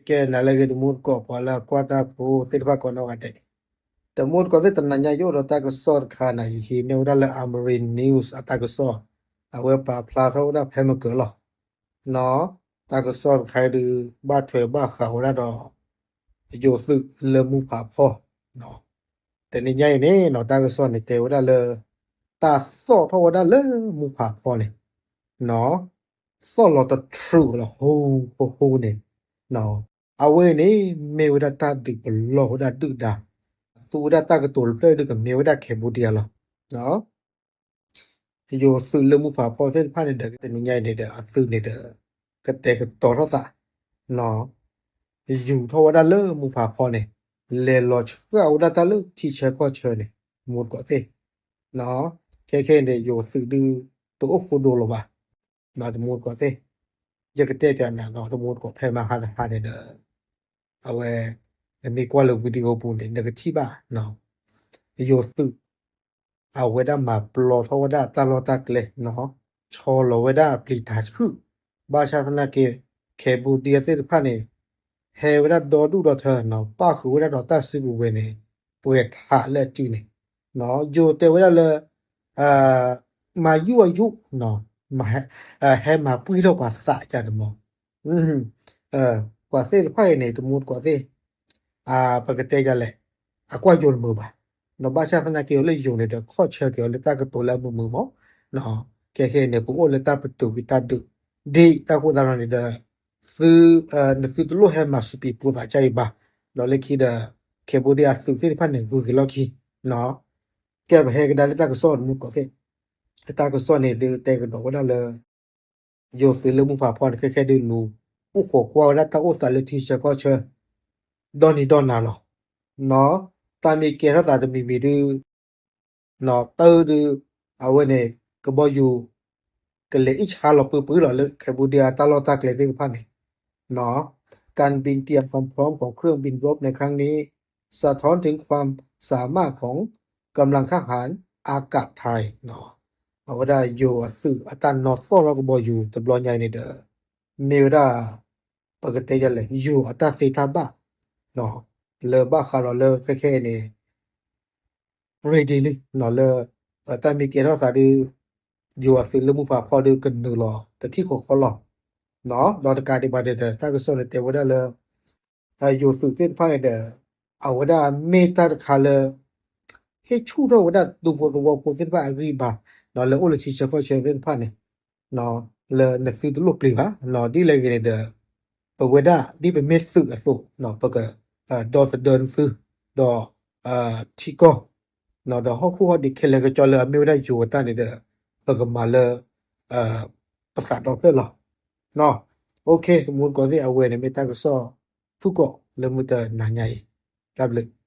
ကဲနၤလၢအဂ့ၤ တမူတကိး ပှၤလၢအကွၢ်တၢ်ဖိသ့ၣ်တဖၣ်ကိးနီၢ်ဂၤဒဲး, တမူတကိးသ့ၣ် တနၤညါယအိၣ်ဒီးတၢ်ကစီၣ်တခါန့ၣ် ယဟံးန့ၢ်ဝဲဒၣ်လၢ Amaren News အတၢ်ကစီၣ်, အဝဲပာ်ဖျါထီၣ်ဝဲဒၣ်ဖဲမုၢ်ကၢၤလီၤ. နီၢ်, တၢ်ကစီၣ်တခါအံၤဒုး ဘၣ်ထွဲဘၣ်ဃးဝဲဒၣ်ဒီး ယိၤသုးလၢမူဖးဖီ, တနံၤညါအံၤန့ၣ်နီၢ် တၢ်ကစီၣ်န့ၣ်တဲဝဲဒၣ်လၢ တၢ်သီၣ်ထီၣ်ဝဲဒၣ်လၢမူဖးဖီန့ၣ် နီၢ်, သီၣ်လီၤတထြူးလီၤ ဟူဟူန့ၣ်, နီၢ်, အဝဲန့ၣ် မ့ၢ်ဝဲဒၣ်တၢ်ဒုးပလီၢ်ဝဲဒၣ်ဒုၣ်ဒါ, သူဝဲဒၣ်တၢ်ကတိၤတဖျၢၣ်ဒုးကမ့ၢ်ဝဲဒၣ် Cambodia လီၤ. နီၢ်, ယိၤသုးလၢမူဖးဖီသ့ၣ်တဖၣ်န့ၣ်ဒီး တနံၤညါအံၤန့ၣ်ဒီး အသုးန့ၣ်ဒီး ကတဲာ်ကတီၤထီၣ်သး, နီၢ်, ယူၤထီၣ်ဝဲဒၣ်လၢမူဖးဖီန့ၣ် လဲၤလီၤဆှၢဝဲဒၣ်တၢ်လၢထံဆၢကီၢ်ဆၢန့ၣ် တမူတကိးသ့ၣ်, နီၢ်, ခဲခဲအံၤန့ၣ် ယိၤသုးဒုး တအိၣ်ဃိဒိလီၤဘၣ် နီၢ် တမူတကိးသ့ၣ်, ယကတဲပၠးနၤနီၢ် တမူတကိးဖဲမဟါတဟါန့ၣ်ဒီး အဝဲ နမ့ၢ်ကွၢ်လၢ video ပူၤန့ၣ် နကထံၣ်ဘၣ် ယိၤသုး အဝဲဒၣ်မၤပျီထီၣ်ဝဲဒၣ်တၢ်လီၢ်တၢ်ကျဲနီၢ်, ဆီလီၤဝဲဒၣ်အပျံၤတၢ်ဆှုၣ်, ဘၣ်ဆၣ်သနာ်က့ Cambodia သ့ၣ်တဖၣ်န့ၣ် ဟဲဝဲဒၣ်ဒီဒူၣ်ဒီထၢနီၢ်, ပၣ်ဃုာ်ဝဲဒၣ်ဒီးတၢ်စုကဝဲၤန့ၣ် ပှဲၤထးလၢအစုန့ၣ်, ယိၤတဲဝဲဒၣ်လၢ မၤယူၢ်အယူၢ်, ဟဲမၤပှံၢ်ထီၣ်ပှၤသးကန့ၣ်မး, ပှၤသ့ၣ်တဖၣ်အံၤန့ၣ် တမူတကိးသ့ၣ် ပကတဲယၤလဲၣ်, အကွၢ်ယိၤတမုာ်ဘၣ်, နီၢ် ဘၣ်ဆၣ်သနာ်က့အီၤလၢယိၤန့ၣ်ဒီး ခီၣ်ဆၢက့ၤအီၤလၢတၢ်ကတိၤလၢအမုာ်မုာ်မး, ခဲခဲအံၤန့ၣ် ပအိၣ်လၢတၢ်ပတုာ်ကွံာ်တၢ်ဒုး, ဒ်တၢ်ဃိသတးဒီးန့ၣ်ဒီး သု, နသုတလိၣ်ဟဲမၤစူးပံးပိာ်သးကါအံၤဘၣ်, ဒီးလၢခံဒီး Cambodia အသုးသ့ၣ်တဖၣ်န့ၣ် ဂုၤက့ၤလီၢ်ခံ, ကဲပဟဲကဒါလၢတၢ်ကစီၣ်တမူတကိးသ့ၣ်, တၢ်ကစီၣ်န့ၣ်ဒုးတဲကဒီးဝဲဒၣ်လၢ ယိၤသုးလၢမူဖးဖီန့ၣ် ခဲခဲဒုးလူၤ အိၣ်ဃီၤကွၢ်ဝဲဒၣ်တၢ်အိၣ်သးလၢထံဆၢကီၢ်ဆၢ ဒီနံၤဒီနၤလီၤ. နီၢ်, တၢ်မ့ၢ်ကဲထီၣ်သးတမံၤမံၤဒုး, နီၢ်, တၢ်ဒုး အဝဲန့ၣ် ကဘီယူၤ ကလဲၤအ့ၣ်ဆါလီၤပှဲၤပှဲၤလီၤလၢ Cambodia တၢ်လီၢ်တၢ်ကျဲသ့ၣ်တဖၣ်န့ၣ်, နီၢ်, การบินเตรียมความพร้อมของเครื่องบินรบในครั้งนี้ สะท้อนถึงความสามารถของกำลังทหาร อากาศไทย နီၢ်, အဝဲဒၣ်ယိၤအသုးအတၢ်နီၢ်သီၣ်ထီၣ်ကဘီယူၤတဘျီညါအံၤန့ၣ်ဒီး မ့ၢ်ဝဲဒၣ် ပကတဲယၤလဲၣ် ယိၤအတၢ်သ့တၢ်ဘၣ်, နီၢ်, လၢဘၣ်ဃးဒီးလၢခဲခဲအံၤန့ၣ် ready လံ, နီၢ်, လၢ တၢ်မ့ၢ်ကဲထီၣ်သးဒုး ယိၤအသုးလၢမူဖးဖီဒုးကနုာ်လီၤတထံၣ်ဃီဃီလီၤ, နီၢ်, ဒီးတကးဒံးဘၣ်ဒီး တၢ်ကစီၣ်န့ၣ်တဲဝဲဒၣ်လၢ ယိၤသုးသ့ၣ်တဖၣ်န့ၣ်ဒီး အဝဲဒၣ်မ့ၢ်တၢ်တခါလၢ ဟ့ၣ်ဆူၣ်ထီၣ်ဝဲဒၣ်ဒူဖိသဝီဖိသ့ၣ်တဖၣ်အဂံၢ်အဘါ, နီၢ်, လၢအိၣ်လၢထံဆၢကီၢ်ဆၢသ့ၣ်တဖၣ်န့ၣ်, နီၢ်, လၢနသုတလိၣ်ပျံၤဘၣ်, နီၢ်, ဒ်လဲၣ်ဂ့ၤန့ၣ်ဒီး ပဝဲဒၣ်ဒ်ပမ့ၢ်သုးအသိး, နီၢ်, ပက ဒီသဒၢနသု ဒီး ထံကီၢ်, နီၢ်, ဒီးဟီၣ်ခိၣ်ဟီၣ်ဒံးခဲလၢာ်ကကီလၢအမ့ၢ်ဝဲဒၣ်ယိၤအတၢ်န့ၣ်ဒီး ပကမၤလၢ ပသးဒီဖျၢၣ်လီၤ, နီၢ်, OK တမူတကိးသ့ၣ် အဝဲန့ၣ်မ့ၢ်တၢ်ကစီၣ်ဖုၣ်ကိာ်လၢမုၢ်တနၤညါအံၤ, တၢ်ဘျုး